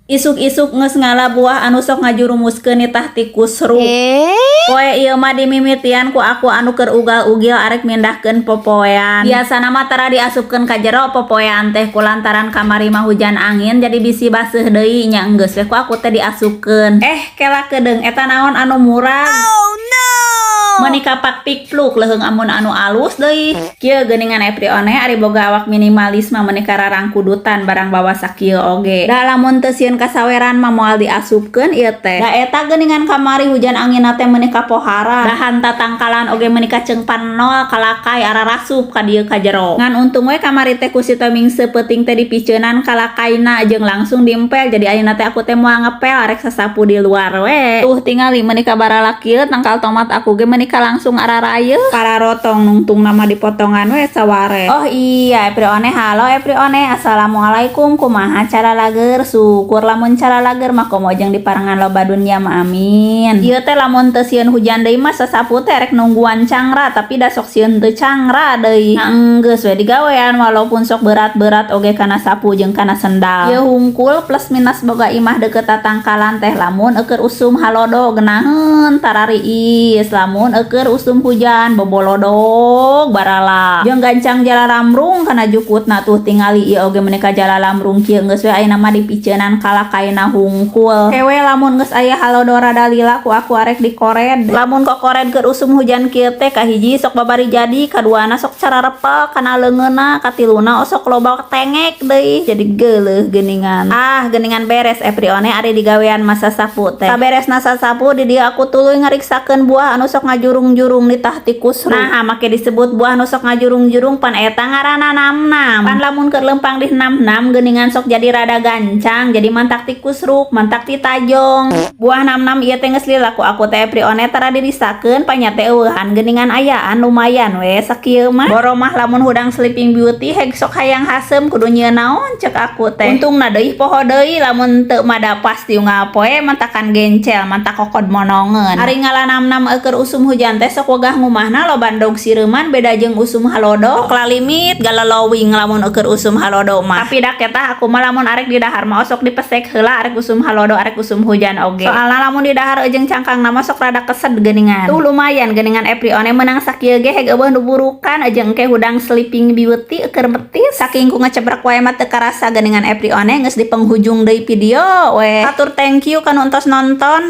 Isuk-isuk geus ngala buah anu sok ngajurumuskeun nitah tikus ruk. Eh? Poe ieu mah dimimitian ku aku anu keur ugal-ugil arek mindahkeun popoean. Biasana mah tara diasupkeun ka jero popoean teh, kulantaran kamari mah hujan angin jadi bisi baseuh deui nya, enggeus we ku aku teh diasupkeun. Eh, kela kedeung, eta naon anu murag? Oh no! Meuni kapak pikpluk leuheung amun anu alus deui. Kieu geuningan, Epri One, ari boga awak minimalis mah meuni kararangkudutan barang bawa sakieu oge. Da lamun teu sieun kasaweran mah moal diasupkeun ieu teh. Da eta geuningan kamari hujan anginna teh meuni kapohara. Dahan tatangkalan oge meuni kaceungpan nol kalakai ararasup ka dieu ka jero. Ngan untung we kamari teh ku si Toming sepeuting teh dipiceunan kalakaina jeung langsung diempel, jadi ayeuna teh aku teh moal ngepel, arek sasapu di luar we. Tuh, tingali meuni kabaralak kieu tangkal tomat aku ge meuni ka langsung ararayeuh. Pararotong nungtung nama dipotongan we saware. Oh iya, Epri One, halo Epri One, assalamualaikum, kumaha cara lager? Syukur lamun cara lager mah, komo jeung diparengan loba dunya mah, amin. Ieu teh lamun teu sieun hujan deui mah sasapu teh rek nungguan cangra, tapi da sok sieun teu cangra deui. Nah, enggeus we digawean walaupun sok berat-berat oge kana sapu jeung kana sendal. Ieu hungkul plus minus boga imah deket tatangkalan teh, lamun eueur usum halodo geunaheun tarariis, lamun eueur usum hujan bobolodog barala jeung gancang jalaramrung kana jukutna. Tuh, tingali ieu oge meuni ka jalalamrung kieu, geus we ayeuna mah dipiceunan kalakaina hungkul. Kewe lamun geus aya halodo rada lila ku aku arek dikored. Lamun kokored keur usum hujan kieu teh, kahiji sok babari jadi, kaduana sok cararepel kana leungeunna, katiluna osok loba tengek deui, jadi geuleuh geuningan. Ah, geuningan beres, Epri One, ari digawean mah sasapu teh. Saberesna sasapu di dieu, aku tuluy ngariksakeun buah anu sok ngajurung-jurung nitah tikus. Nah, make disebut buah nu sok ngajurung-jurung, pan eta ngaranna nam-nam. Pan lamun keur lempang di nam-nam geuningan sok jadi rada gancang, jadi mantak tikus ruk, mantak ti tajong. Buah nam-nam ieu teh geus lila ku aku teh, Epri One, tara dirisakeun, panya teh eueuhan geuningan, ayaan lumayan we sakieu mah. Boromah lamun hudang Sleeping Beauty heg sok hayang haseum, kudu nyieun naon cek aku teh. Untungna deui poho deui, lamun teu mah da pasti unggal poe mantakan gencel, mantak kokod monongeun. Ari ngala nam-nam eueur usum hujan teh sok wegah ngumahna, loba endog sireuman, beda jeung usum halodo. Sok lalimit galalowing lamun eueur usum halodo mah. Tapi dak eta aku mah lamun arek di dahar mah osok dipesek heula, arek usum halodo arek usum hujan oge. Soalna lamun di dahar jeung cangkangna mah sok rada kesed geuningan. Tuh, lumayan geuningan, Epri One, menang sakieu ge heg euweuh nu burukan, jeung engke hudang Sleeping Beauty keur metis. Saking ku ngecebrek wae mah teu karasa geuningan, Epri One, geus di penghujung deui video we. Hatur thank you kanu entos nonton.